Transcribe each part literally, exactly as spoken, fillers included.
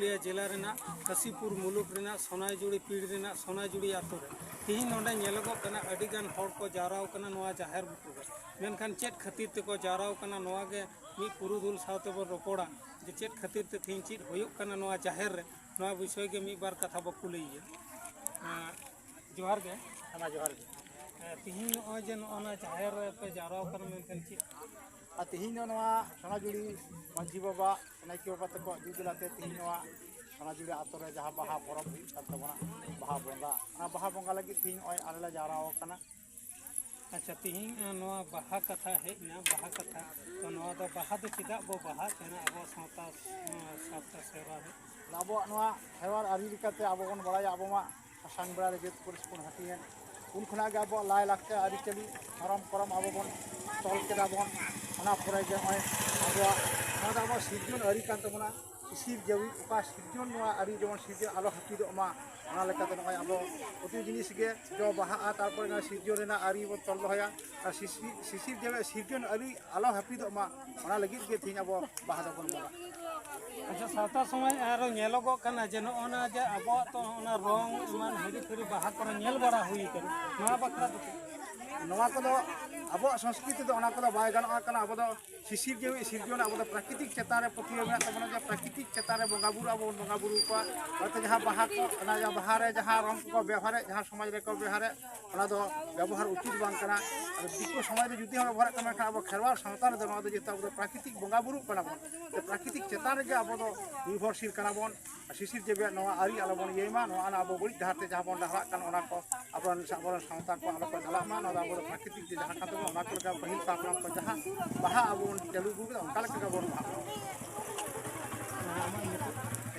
ᱯᱩᱨᱩᱞᱤᱭᱟᱹ ᱡᱮᱞᱟ ᱨᱮᱱᱟᱜ ᱠᱟᱥᱤᱯᱩᱨ ᱢᱩᱞᱩᱠ ᱨᱮᱱᱟᱜ ᱥᱚᱱᱟᱭᱡᱩᱲᱤ ᱯᱤᱲ ᱨᱮᱱᱟᱜ ᱥᱚᱱᱟᱭᱡᱩᱲᱤ ᱟᱛᱳ ᱨᱮ ᱛᱮᱦᱮᱧ ᱱᱚᱰᱮ ᱧᱮᱞᱚᱜᱚᱜ ᱠᱟᱱᱟ, ᱟᱹᱰᱤ ᱜᱟᱱ ᱦᱚᱲ ᱠᱚ ᱡᱟᱣᱨᱟ ᱟᱠᱟᱱᱟ ᱱᱚᱣᱟ ᱡᱟᱦᱮᱨ ᱵᱩᱴᱟᱹ ᱨᱮ᱾ ᱢᱮᱱᱠᱷᱟᱱ ᱪᱮᱫ ᱠᱷᱟᱹᱛᱤᱨ ᱛᱮᱠᱚ ᱡᱟᱣᱨᱟ ᱟᱠᱟᱱᱟ, ᱱᱚᱣᱟ ᱜᱮ ᱢᱤᱫ ᱯᱩᱨᱩᱫᱷᱩᱞ ᱥᱟᱶ ᱛᱮᱵᱚᱱ ᱨᱚᱯᱚᱲᱟ ᱡᱮ ᱪᱮᱫ ᱠᱷᱟᱹᱛᱤᱨ ᱛᱮ ᱛᱮᱦᱮᱧ ᱪᱮᱫ ᱦᱩᱭᱩᱜ ᱠᱟᱱᱟ ᱱᱚᱣᱟ ᱡᱟᱦᱮᱨ ᱨᱮ, ᱱᱚᱣᱟ ᱵᱤᱥᱚᱭ ᱜᱮ ᱢᱤᱫ ᱵᱟᱨ ᱠᱟᱛᱷᱟ ᱵᱚ ᱠᱩᱞᱤᱭᱮᱭᱟ᱾ ᱮᱸ, ᱡᱚᱦᱟᱨ ᱜᱮ᱾ ᱦᱮᱸ, ᱢᱟ ᱡᱚᱦᱟᱨ ᱜᱮ᱾ ᱦᱮᱸ, ᱛᱮᱦᱮᱧ ᱱᱚᱜᱼᱚᱭ ᱡᱮ ᱱᱚᱜᱼᱚ ᱱᱟ ᱡᱟᱦᱮᱨ ᱨᱮ ᱯᱮ ᱡᱟᱣᱨᱟ ᱟᱠᱟᱱᱟ, ᱢᱮᱱᱠᱷᱟᱱ ᱪᱮᱫ? ᱟᱨ ᱛᱮᱦᱮᱧ ᱫᱚ ᱱᱚᱣᱟ ᱥᱚᱱᱟᱡᱩᱲᱤ ᱢᱟᱹᱡᱷᱤ ᱵᱟᱵᱟ, ᱱᱟᱭᱠᱮ ᱵᱟᱵᱟ ᱛᱟᱠᱚ ᱟᱹᱜᱩ ᱡᱮᱞᱟᱛᱮ ᱛᱮᱦᱮᱧ ᱱᱚᱣᱟ ᱥᱚᱱᱟᱡᱩᱲᱤ ᱟᱛᱳ ᱨᱮ ᱡᱟᱦᱟᱸ ᱵᱟᱦᱟ ᱯᱚᱨᱚᱵᱽ ᱦᱩᱭᱩᱜ ᱠᱟᱱ ᱛᱟᱵᱚᱱᱟ, ᱵᱟᱦᱟ ᱵᱚᱸᱜᱟ, ᱚᱱᱟ ᱵᱟᱦᱟ ᱵᱚᱸᱜᱟ ᱞᱟᱹᱜᱤᱫ ᱛᱮᱦᱮᱧ ᱱᱚᱜᱼᱚᱭ ᱟᱞᱮ ᱞᱮ ᱡᱟᱣᱨᱟ ᱟᱠᱟᱱᱟ᱾ ᱟᱪᱪᱷᱟ, ᱛᱮᱦᱮᱧ, ᱮᱸ, ᱱᱚᱣᱟ ᱵᱟᱦᱟ ᱠᱟᱛᱷᱟ ᱦᱮᱡ ᱮᱱᱟ, ᱵᱟᱦᱟ ᱠᱟᱛᱷᱟ᱾ ᱛᱚ, ᱱᱚᱣᱟ ᱫᱚ ᱵᱟᱦᱟ ᱫᱚ ᱪᱮᱫᱟᱜ ᱵᱚ ᱵᱟᱦᱟᱜ ᱠᱟᱱᱟ ᱟᱵᱚ ᱥᱟᱶᱛᱟ, ᱮᱸ, ᱥᱟᱶᱛᱟ ᱥᱮᱨᱣᱟ ᱨᱮ? ᱟᱵᱚᱣᱟᱜ ᱱᱚᱣᱟ ᱠᱷᱮᱨᱣᱟᱲ ᱟᱹᱨᱤ ᱞᱮᱠᱟᱛᱮ ᱟᱵᱚ ᱵᱚᱱ ᱵᱟᱲᱟᱭᱟ, ᱟᱵᱚ ᱢᱟ ᱥᱟᱥᱟᱝ ᱵᱮᱲᱟ ᱨᱮ ᱡᱟᱹᱛ ᱯᱟᱹᱨᱤᱥ ᱵᱚᱱ ᱦᱟᱹᱴᱤᱧᱮᱱ, ᱩᱱ ᱠᱷᱚᱱᱟᱜ ᱜᱮ ᱟᱵᱚᱣᱟᱜ ᱞᱟᱭᱼᱞᱟᱠᱪᱟᱨ ᱟᱹᱨᱤᱪᱟᱹᱞᱤ ᱫᱷᱚᱨᱚᱢ ᱠᱚᱨᱚᱢ ᱟᱵᱚ ᱵᱚᱱ ᱛᱚᱞ ᱠᱮᱫᱟ ᱵᱚᱱ᱾ ᱚᱱᱟ ᱯᱚᱨᱮ ᱜᱮ ᱱᱚᱜᱼᱚᱭ ᱟᱵᱚᱣᱟᱜ, ᱱᱚᱣᱟ ᱫᱚ ᱟᱵᱚᱣᱟᱜ ᱥᱤᱨᱡᱚᱱ ᱟᱹᱨᱤ ᱠᱟᱱ ᱛᱟᱵᱚᱱᱟ᱾ ᱥᱤᱥᱤᱨ ᱡᱟᱹᱣᱤ, ᱚᱠᱟ ᱥᱤᱨᱡᱚᱱ ᱱᱚᱣᱟ ᱟᱹᱨᱤ ᱡᱮᱢᱚᱱ ᱥᱤᱨᱡᱚᱱ ᱟᱞᱚ ᱦᱟᱹᱯᱤᱫᱚᱜ ᱢᱟ, ᱚᱱᱟ ᱞᱮᱠᱟᱛᱮ ᱱᱚᱜᱼᱚᱭ ᱟᱵᱚ ᱯᱨᱚᱛᱤ ᱡᱤᱱᱤᱥ ᱜᱮ ᱡᱚ ᱵᱟᱦᱟᱜᱼᱟ, ᱛᱟᱨᱯᱚᱨᱮ ᱱᱚᱣᱟ ᱥᱤᱨᱡᱚᱱ ᱨᱮᱱᱟᱜ ᱟᱹᱨᱤ ᱵᱚᱱ ᱛᱚᱞ ᱫᱚᱦᱚᱭᱟ᱾ ᱟᱨ ᱥᱤᱥᱤ-, ᱥᱤᱥᱤᱨ ᱡᱟᱹᱣᱤ ᱥᱤᱨᱡᱚᱱ ᱟᱹᱨᱤ ᱟᱞᱚ ᱦᱟᱹᱯᱤᱫᱚᱜ ᱢᱟ, ᱚᱱᱟ ᱞᱟᱹᱜᱤᱫ ᱜᱮ ᱛᱮᱦᱮᱧ ᱟᱵᱚ ᱵᱟᱦᱟ ᱫᱚᱵᱚᱱ ᱵᱚᱸᱜᱟᱜ᱾ ᱟᱪᱪᱷᱟ, ᱥᱟᱶᱛᱟ ᱥᱚᱢᱟᱡᱽ ᱟᱨᱚ ᱧᱮᱞᱚᱜᱚᱜ ᱠᱟᱱᱟ ᱡᱮ ᱱᱚᱜᱼᱚ ᱱᱟ ᱡᱮ ᱟᱵᱚᱣᱟᱜ ᱛᱚ ᱚᱱᱟ ᱨᱚᱝ ᱮᱢᱟᱱ ᱦᱟᱹᱨᱤ ᱯᱷᱟᱹᱨᱤ ᱵᱟᱦᱟ ᱠᱚᱨᱮ ᱧᱮᱞ ᱵᱟᱲᱟ ᱦᱩᱭ ᱠᱟᱱᱟ, ᱱᱚᱣᱟ ᱵᱟᱠᱷᱨᱟ ᱫᱚ ᱪᱮᱫ? ᱱᱚᱣᱟ ᱠᱚᱫᱚ ᱟᱵᱚᱣᱟᱜ ᱥᱚᱝᱥᱠᱨᱤᱛᱤ ᱫᱚ ᱚᱱᱟ ᱠᱚᱫᱚ ᱵᱟᱭ ᱜᱟᱱᱚᱜ ᱠᱟᱱᱟ᱾ ᱟᱵᱚ ᱫᱚ ᱥᱤᱥᱤᱨ ᱡᱟᱹᱣᱤ ᱥᱤᱨᱡᱚᱱ, ᱟᱵᱚ ᱫᱚ ᱯᱨᱟᱠᱨᱤᱛᱤᱠ ᱪᱮᱛᱟᱱ ᱨᱮ ᱯᱟᱹᱛᱭᱟᱹᱣ ᱢᱮᱱᱟᱜ ᱛᱟᱵᱚᱱᱟ, ᱡᱮ ᱯᱨᱟᱠᱨᱤᱛᱤᱠ ᱪᱮᱛᱟᱱ ᱨᱮ ᱵᱚᱸᱜᱟ ᱵᱩᱨᱩ ᱟᱵᱚ ᱵᱚᱱ ᱵᱚᱸᱜᱟ ᱵᱩᱨᱩ ᱠᱚᱣᱟ᱾ ᱚᱱᱟᱛᱮ ᱡᱟᱦᱟᱸ ᱵᱟᱦᱟ ᱠᱚ, ᱚᱱᱟ ᱡᱟᱦᱟᱸ ᱵᱟᱦᱟ ᱨᱮ ᱡᱟᱦᱟᱸ ᱨᱚᱝ ᱠᱚᱠᱚ ᱵᱮᱣᱦᱟᱨᱮᱫ, ᱡᱟᱦᱟᱸ ᱥᱚᱢᱟᱡᱽ ᱨᱮᱠᱚ ᱵᱮᱣᱦᱟᱨᱮᱫ, ᱚᱱᱟ ᱫᱚ ᱵᱮᱵᱚᱦᱟᱨ ᱩᱪᱤᱛ ᱵᱟᱝ ᱠᱟᱱᱟ᱾ ᱟᱫᱚ ᱫᱤᱠᱩ ᱥᱚᱢᱟᱡᱽ ᱨᱮ ᱡᱩᱫᱤ ᱦᱚᱸ ᱵᱮᱵᱚᱦᱟᱨᱮᱫ ᱠᱟᱱ ᱢᱮᱱᱠᱷᱟᱱ ᱟᱵᱚ ᱠᱷᱮᱨᱣᱟᱲ ᱥᱟᱶᱛᱟ ᱨᱮᱫᱚ ᱱᱚᱣᱟ ᱫᱚ ᱡᱮᱦᱮᱛᱩ ᱟᱵᱚ ᱫᱚ ᱯᱨᱟᱠᱨᱤᱛᱤᱠ ᱵᱚᱸᱜᱟ ᱵᱩᱨᱩᱜ ᱠᱟᱱᱟ ᱵᱚᱱ, ᱛᱚ ᱯᱨᱟᱠᱨᱤᱛᱤᱠ ᱪᱮᱛᱟᱱ ᱨᱮᱜᱮ ᱟᱵᱚ ᱫᱚ ᱱᱤᱨᱵᱷᱚᱨᱥᱤᱞ ᱠᱟᱱᱟ ᱵᱚᱱ᱾ ᱥᱤᱥᱤᱨ ᱡᱟᱹᱣᱤᱭᱟᱜ ᱱᱚᱣᱟ ᱟᱹᱨᱤ ᱟᱞᱚ ᱵᱚᱱ ᱤᱭᱟᱹᱭ ᱢᱟ, ᱱᱚᱣᱟ ᱟᱵᱚ ᱵᱟᱹᱲᱤᱡ ᱰᱟᱦᱟᱨ ᱛᱮ ᱡᱟᱦᱟᱸ ᱵᱚᱱ ᱰᱟᱦᱨᱟᱜ ᱠᱟᱱ, ᱚᱱᱟ ᱠᱚ ᱟᱵᱚᱨᱮᱱ, ᱟᱵᱚᱨᱮᱱ ᱥᱟᱶᱛᱟ ᱠᱚ ᱟᱞᱚ ᱠᱚ ᱪᱟᱞᱟᱜ ᱢᱟ᱾ ᱱᱚᱣᱟ ᱫᱚ ᱟᱵᱚ ᱫᱚ ᱯᱨᱟᱠᱨᱤᱛᱤᱠ ᱛᱮ ᱡᱟᱦᱟᱸ ᱠᱟᱱ ᱛᱟᱵᱚᱱᱟ, ᱚᱱᱟ ᱠᱚ ᱞᱮᱠᱟ ᱯᱟᱹᱦᱤᱞ ᱠᱚ ᱦᱟᱯᱲᱟᱢ ᱠᱚ ᱡᱟᱦᱟᱸ ᱵᱟᱦᱟ ᱟᱵᱚ ᱵᱚᱱ ᱪᱟᱹᱞᱩ ᱟᱹᱜᱩ ᱠᱮᱫᱟ, ᱚᱱᱠᱟ ᱞᱮᱠᱟ ᱜᱮ ᱵᱚᱱ ᱵᱟᱦᱟᱜ ᱢᱟ᱾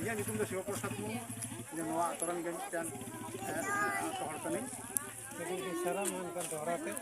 ᱤᱧᱟᱹᱜ ᱧᱩᱛᱩᱢ ᱫᱚ ᱥᱤᱵᱚ ᱯᱨᱚᱥᱟᱫᱽ ᱢᱩᱨᱢᱩ᱾ ᱤᱧ ᱫᱚ ᱱᱚᱣᱟ ᱟᱛᱳ ᱨᱮᱱ ᱜᱮ ᱢᱤᱫᱴᱮᱱ, ᱮ, ᱟᱛᱳ ᱦᱚᱲ ᱠᱟᱹᱱᱟᱹᱧ᱾ ᱟᱹᱰᱤ ᱟᱹᱰᱤ ᱥᱟᱨᱦᱟᱣ᱾ ᱢᱮᱱᱠᱷᱟᱱ ᱫᱚᱦᱲᱟ ᱛᱮ